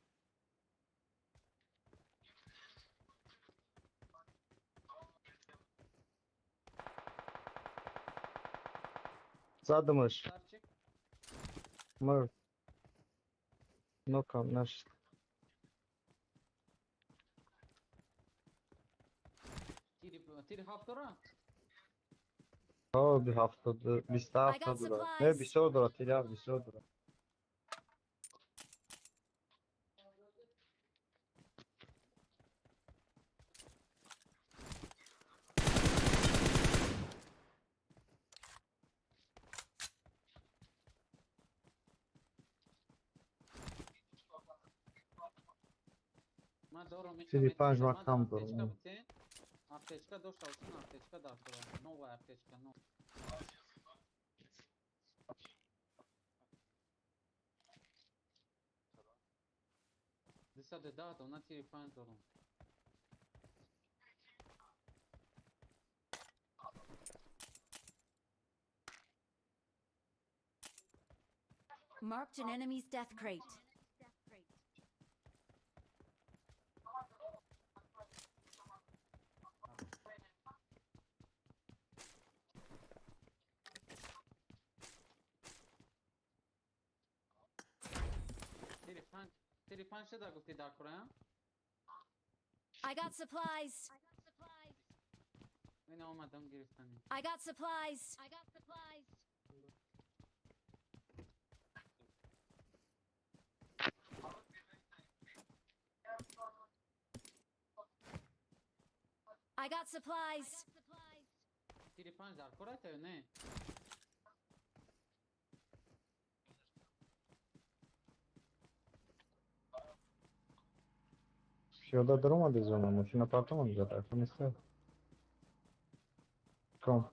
Speaker 7: Задумаш. Мр. Ну-ка, наш.
Speaker 1: Тири ҳафтора?
Speaker 7: О, 27 дора. Не, 20 дора, тири ҳафт 20 дора. Тири 5 ма кам дорам.
Speaker 1: Аптечка дошта бошин, аптечка дар дорам. Новая аптечка, но. Десаде да, дона тири 5 дорам.
Speaker 2: Marked an enemy's death crate.
Speaker 1: Телефон шуда гуфти дар кораям?
Speaker 2: I got supplies.
Speaker 1: Ман омадам гирифтани.
Speaker 2: I got supplies. I got supplies.
Speaker 1: Телефон дар кораята ё не?
Speaker 7: Пиёда даромади зона, мошина партомад зад, акун неста. Ком.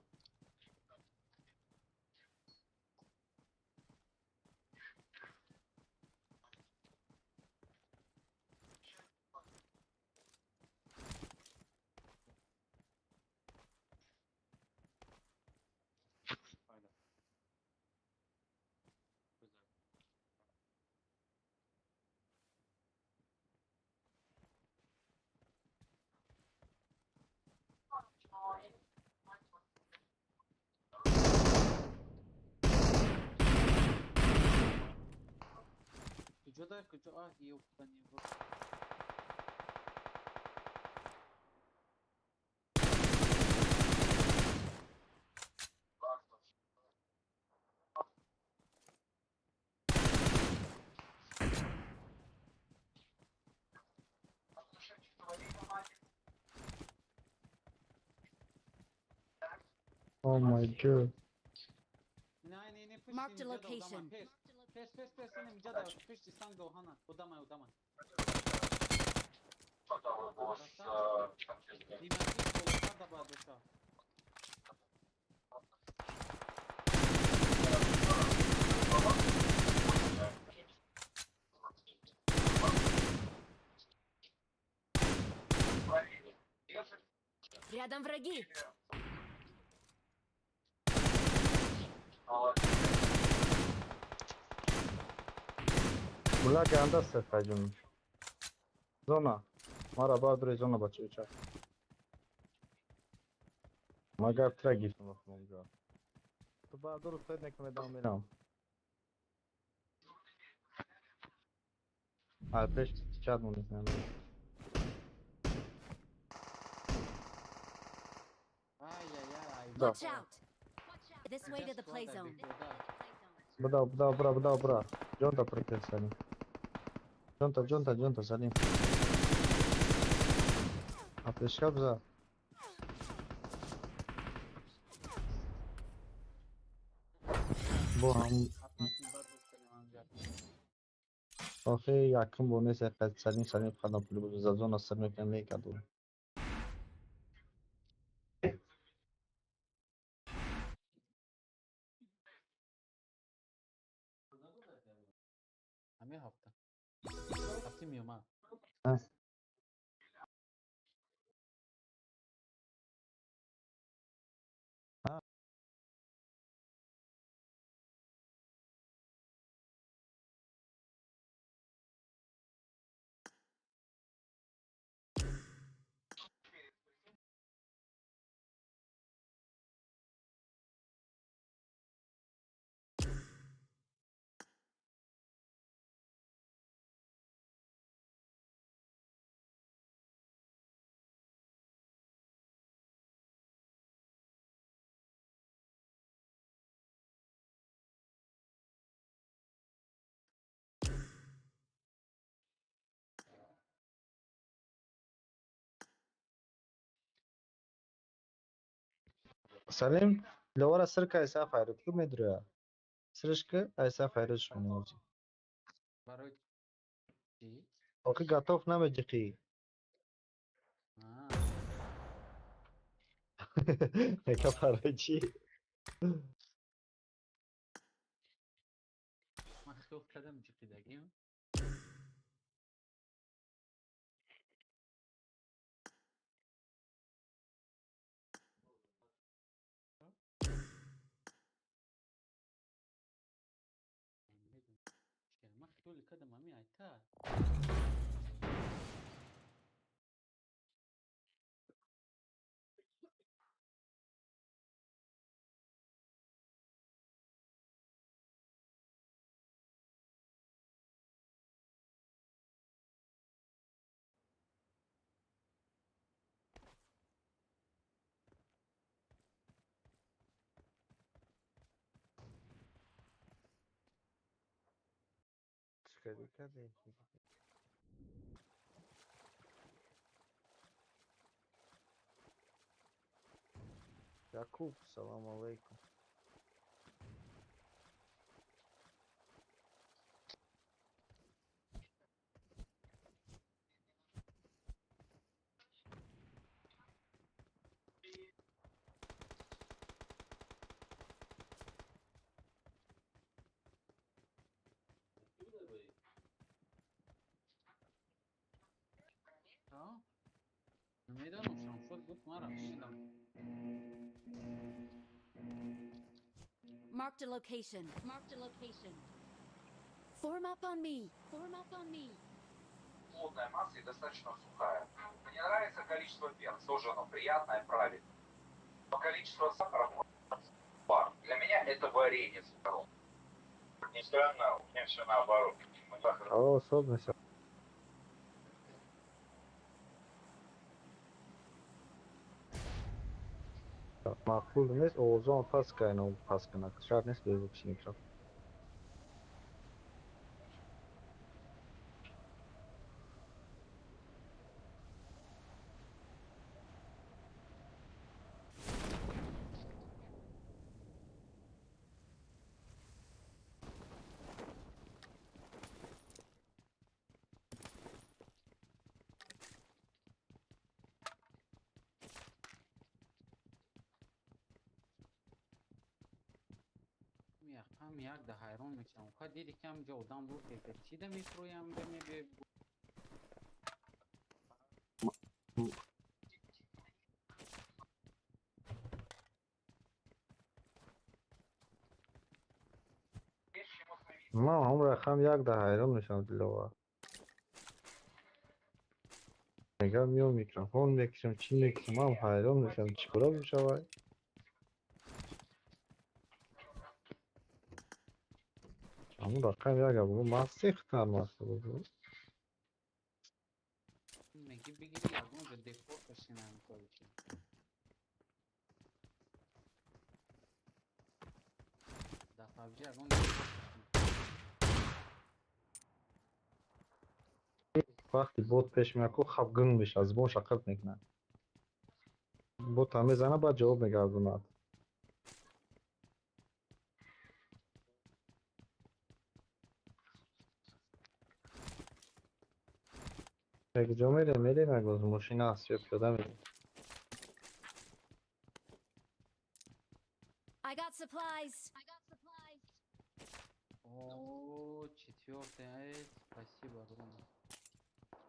Speaker 1: Куҷо куҷо? Аҳ, ёбани бо.
Speaker 7: Oh my God.
Speaker 1: Не, не, не, пушти
Speaker 2: Marked a
Speaker 1: инҷа да одама.
Speaker 2: location.
Speaker 1: Пеш. Пеш, пеш, пеш, ин инҷа да пушти санг оҳана. Одамай, одамай. Димаки болотар да бояд боша.
Speaker 2: Рядом враги.
Speaker 7: Мула ганда сефаҷун. Зона. Мара бардори зона бачаюча. Магар тра гирифтам вақт. Ту бардор успед некунӣ дам мерам. А пеш чат монест.
Speaker 1: Ай-яй-яй.
Speaker 7: Да.
Speaker 2: Watch out. This way to the play zone.
Speaker 7: Буда, буда, бра, буда, бра. Ҷонта прикреп Салим. Ҷонта, ҷонта, ҷонта Салим. А пешка бза. Бо ҳам охи якум бо нест қад Салим Салим қадам пули буд за зона сар мекунам мекаду.
Speaker 1: Ҳамин ҳафта. Ҳафти меомад.
Speaker 7: Салим, ловара сирка айса хайрат ку медроя. Сиришка айса хайрат шумо.
Speaker 1: Барои чӣ?
Speaker 7: Охи готов намеҷиқӣ.
Speaker 1: Аа.
Speaker 7: Нека барои чӣ?
Speaker 1: Ман хиёл кардам ҷиқидагим. Хиёли кардам ҳами айта.
Speaker 7: Чӣ кардӣ кардӣ? Якуб, салом алейкум.
Speaker 1: Намедонам, Шамшод гуфт мара шидам.
Speaker 2: Marked a location. Marked a location. Form up on me. Form up on me.
Speaker 9: Плотная масса и достаточно сухая. Мне нравится количество перца, тоже оно приятное, правильное. Но количество сахара бар. Для меня это варенье с сахаром.
Speaker 10: Как ни странно, у меня все наоборот. Мне сахар
Speaker 7: О, особенность. Маъқул нест, овозон паст кайно паст кунад. Шарт нест беззвук микрофон.
Speaker 1: Ҳам як да ҳайрон мешавам. Ха диди ки ҳамҷо одам буд, чӣ да мефурӯям да мебе.
Speaker 7: Ман ҳам рақам як да ҳайрон мешавам, Диловар. Мегам меом микрофон мекушам, чӣ мекушам, ман ҳайрон мешавам, чӣ кора мешавад? Ҳамун рақам як бугу ман сехтар масъул.
Speaker 1: Меги бигири ягон ҷо декор кашинам короче. Да PUBG ягон декор кашинам.
Speaker 7: Вақти бот пеш меяд, ку хаб гунг мешавад, зубонша қирт мекунад. Бота мезанад, баъд ҷавоб мегардонад. Якҷо мерем, мерем, ягоз мошина аст ё пиёда мерем.
Speaker 2: I got supplies. I got supplies.
Speaker 1: О, четвертый, ай, спасибо огромное.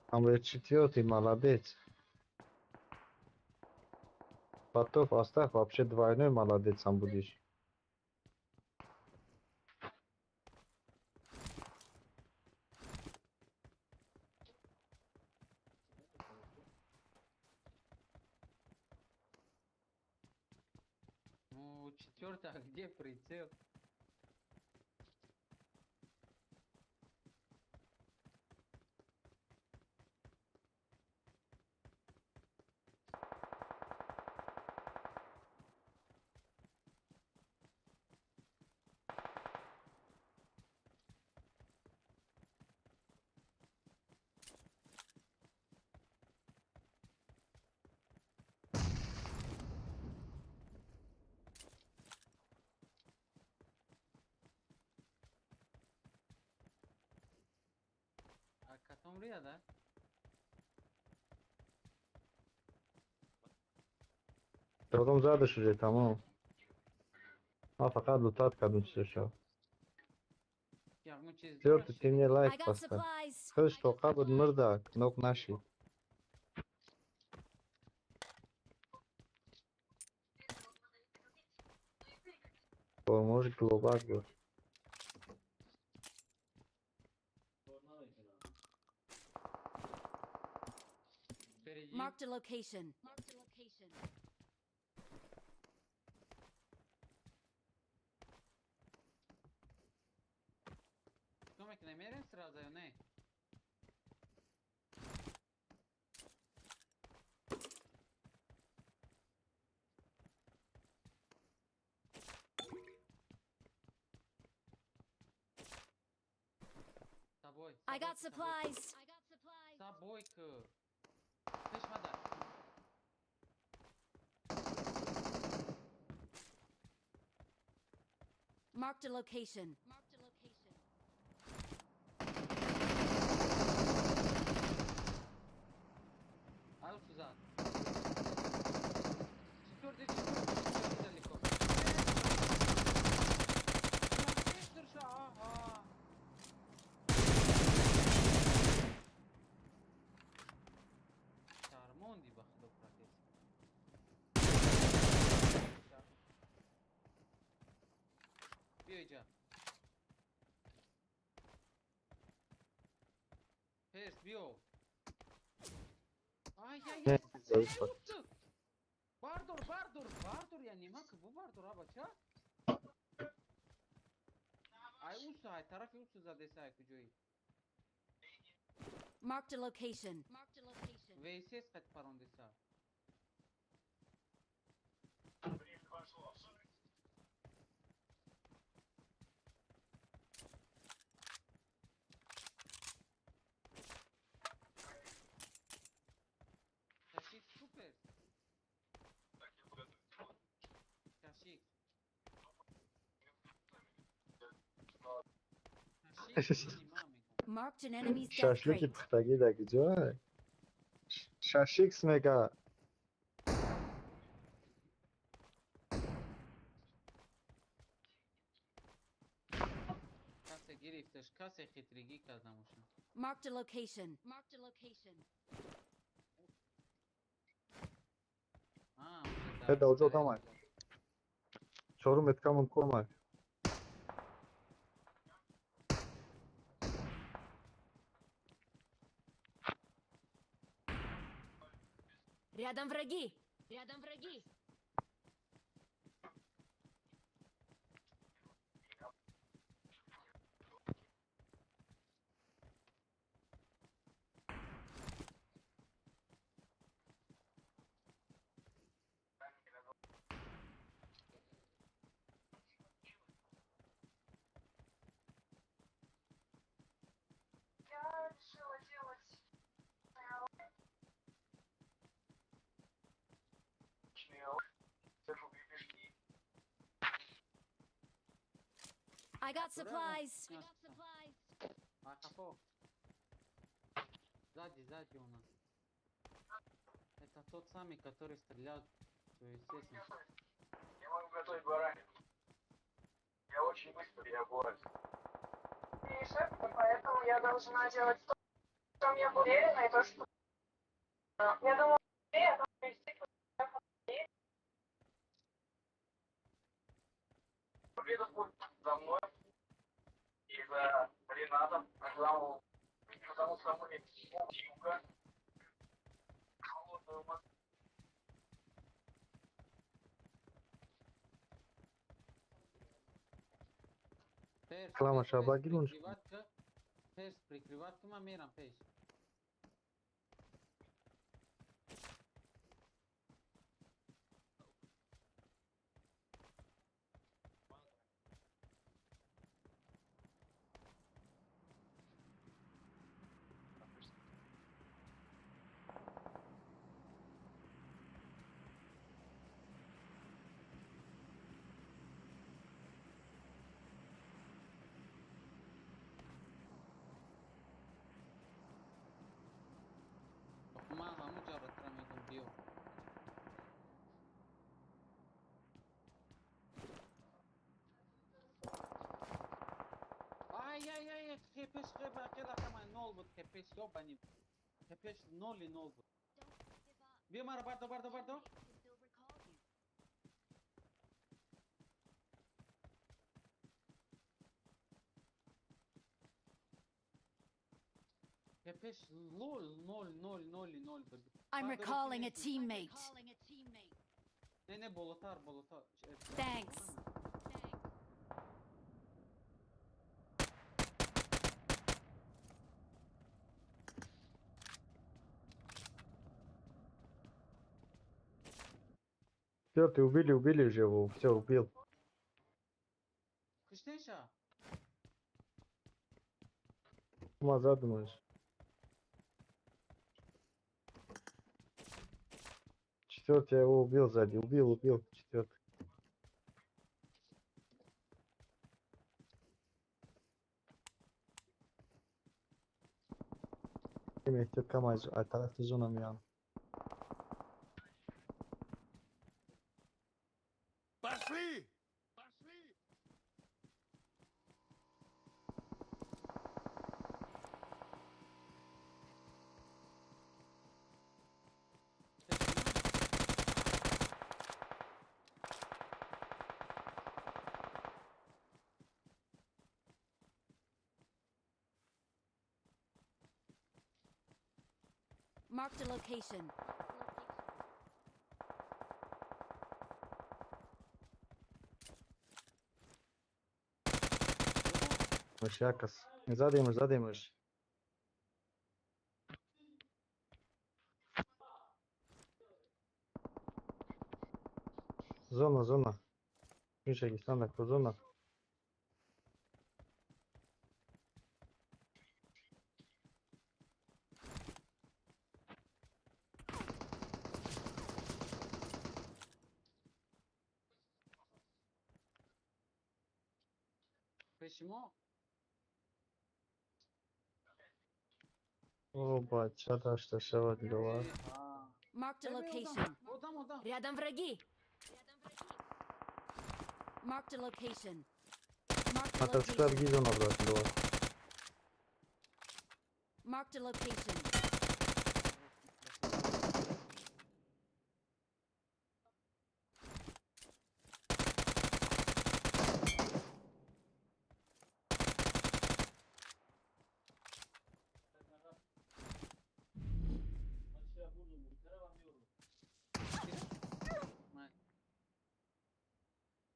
Speaker 7: Амре четвертый, молодец. Потом оставь, вообще двойной молодец сам будешь.
Speaker 1: Ну, четвертый, а где прицел? Катом рия, да?
Speaker 7: Додам зада шуде, тамом. Ман фақат лутат кардам чизошо.
Speaker 1: Ягон чиз
Speaker 7: Четвертый, ты мне
Speaker 2: I
Speaker 7: лайк
Speaker 2: got
Speaker 7: поставь.
Speaker 2: supplies.
Speaker 7: Худш тоқа буд мурдак, нок нашид. Формош глобак буд.
Speaker 2: Marked a location.
Speaker 1: Чикор мекунем? Мерем сразу ё не? Собой.
Speaker 2: I got supplies.
Speaker 1: Собойка. Пешмада.
Speaker 2: Marked a location.
Speaker 1: Ай, сюда. Четвертый, четвертый, далеко. Ага. Шармонди ба худо протез. Биё иҷа. Перс, биё. Ай, ай, ай. Бардор, бардор, бардор, я нима ки бубардор, а бача. Ай, усу, ай, тарафи усу задеса, ай куҷои.
Speaker 2: Marked a location.
Speaker 1: VSS қад парондеса. Шашик супер. Шашик. Шашик нима мекунам.
Speaker 2: Marked an enemy's death
Speaker 7: Шашлики
Speaker 2: crate.
Speaker 7: пухтагӣ дар куҷоа? Шашикс мега.
Speaker 1: Касе гирифташ, касе хитригӣ карда бошад.
Speaker 2: Marked a location.
Speaker 1: А, уже
Speaker 7: Э, да, уже там, ай. Чорум эткамон комай.
Speaker 2: Рядом враги. Рядом враги.
Speaker 8: Я решила делать
Speaker 2: I got supplies.
Speaker 1: А, капо. Сзади, сзади у нас. Это тот самый, который стрелял, то естественно.
Speaker 10: Я могу готовить баранину. Я очень быстро переобуваюсь.
Speaker 8: Миша, поэтому я должна делать то, в чем я уверена, и то, что... Я думаю, я
Speaker 10: Приеду за мной и за Ренатом, потому что мы юга. Холодную Москву.
Speaker 1: Перс,
Speaker 7: Клама
Speaker 1: перс,
Speaker 7: шаба
Speaker 1: перс,
Speaker 7: гирунш.
Speaker 1: прикрыватка. Перс, прикрыватка, ма мерам, пеш. Ман ҳамун ҷаратра мегум, биё. Ай, ай, ай, ай, хепеш, хепеш, хелакама нол буд, хепеш, ёбани. Хепеш ноли нол буд. Биё мара бардо, бардо, бардо. Пеш 0 0 0 0 0 буд.
Speaker 2: I'm recalling a teammate.
Speaker 1: Не, не, болотар, болотар.
Speaker 2: Thanks.
Speaker 7: Все, ты убили, убили уже его. Все, убил.
Speaker 1: Кыштеша.
Speaker 7: Ума задумаешь. Четвертый, я его убил сзади. Убил, убил. Четвертый. Тарафи зона миён.
Speaker 4: Пошли! Пошли!
Speaker 2: Marked a location.
Speaker 7: Якас. Задимаш, задимаш. Зона, зона. Миша, зона.
Speaker 1: Почему?
Speaker 7: О, бача, да, что шават дела.
Speaker 2: Marked a location. Рядом враги. Marked a location. Marked a location. Marked a location.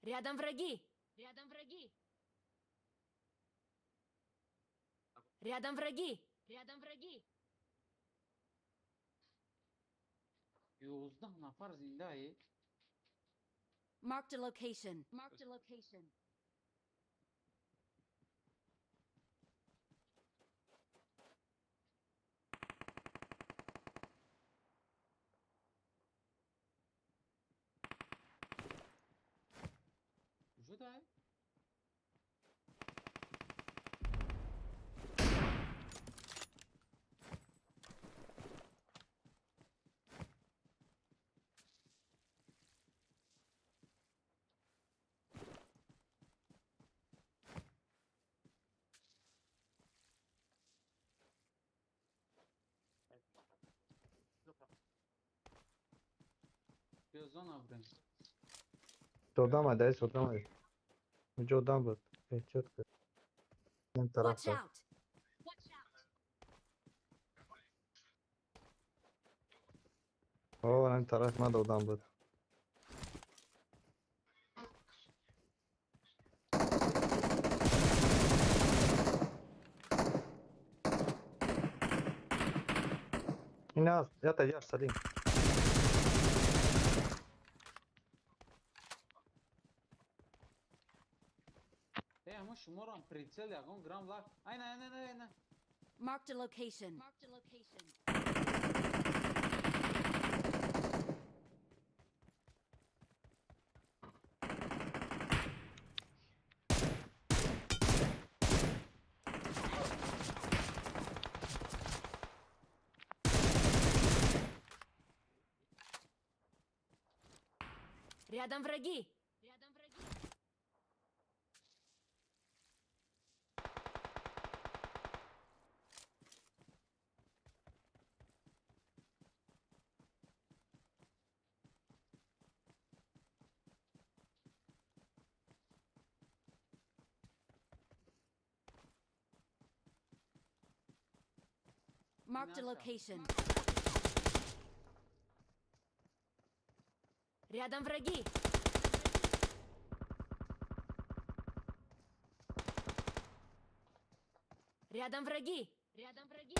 Speaker 2: Рядом враги! Рядом враги! Рядом враги! Рядом враги! Marked a location. Marked a location.
Speaker 7: Одам дай, одам. Уҷо одам буд. Эҳтиёт кун. Ин тараф. О, ин тараф мад одам буд. Ина, ята яш Салим.
Speaker 1: Шуморам прицел ягон грам лак. Айна, айна, айна.
Speaker 2: Marked a location. Marked a location. Рядом враги. Рядом враги. Marked a
Speaker 1: Наша.
Speaker 2: Location. Рядом враги. Рядом враги. Рядом враги.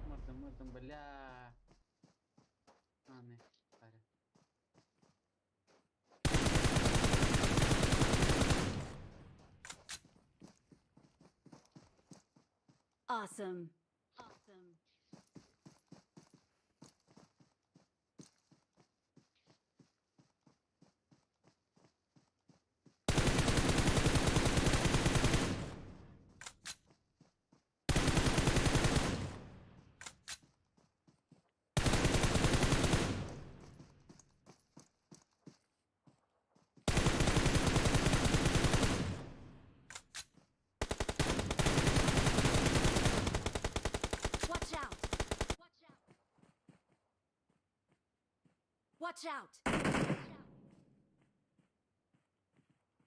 Speaker 1: Мардум, мардум, бля. А, не, паре.
Speaker 2: Awesome. Awesome. Watch out! Watch out!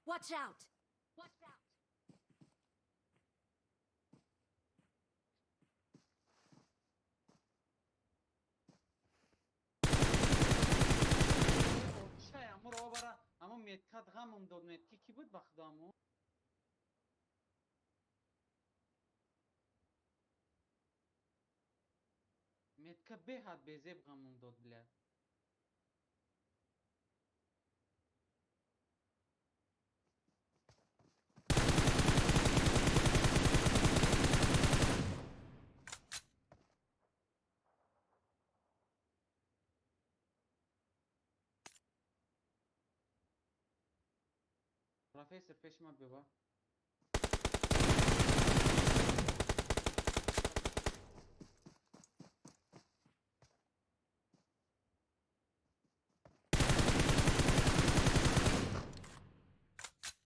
Speaker 2: Watch out! Watch out!
Speaker 1: Чай, амуро обара, амо меткат ғамум дод, метки ки буд ба худо амо? Метка беҳад безеб ғамум дод, бля. Профессор, пеши ма бева.